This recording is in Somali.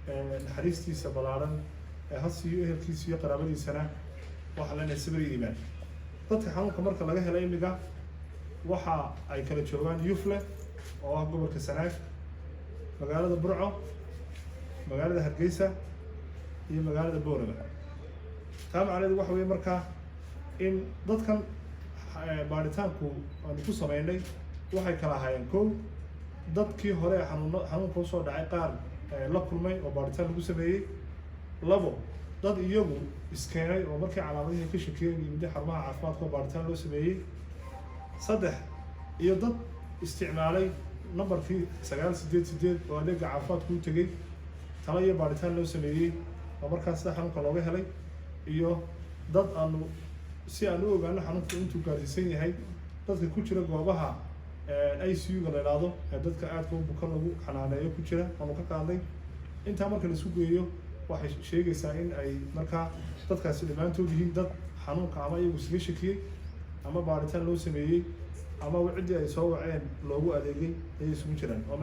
Naxariistiisa ballaaran ha siiyo. Ehelkiisa iyo qaraabadiisana waxaan leenahay sabir iyo iimaan. Dadka xanuunka marka laga helay imiga waxa ay kala joogaan Yufle oo ah gobolka Sanaag, magaalada Burco, magaalada Hargeysa iyo magaalada Boorama. Taa macnaheedu waxa weeye markaa in dadkan baaritaanku aanu ku sameynay waxay kala ahaayeen: kow, dadkii hore xanuunka usoo dhacay qaar la kulmay oo baaritaan lagu sameeyey; labo, dad iyagu iskeenay oo markii calaamadihii ka shakiyeen yimid xarumaha caafimaadka oo baaritaan loo sameeyey; saddex, iyo dad isticmaalay nambarkii 988 oo adeega caafimaadku u tegey, talo iyo baaritaan loo sameeyey oo markaas sida xanuunka looga helay; iyo dad aanu si aan u ogaano xanuunku intuu gaarsiisan yahay dadka ku jira goobaha ICU-ga la idhaahdo ee dadka aadka u bukan lagu xanaaneeyo ku jira aanu ka qaadnay. Intaa marka la isku geeyo, waxay sheegaysaa in ay markaa dadkaasi dhammaantood yihiin dad xanuunka ama iyagu iskaga shakiyey ama baaritaan loo sameeyey ama ciddii ay soo waceen loogu adeegay ayay isugu jiraan oo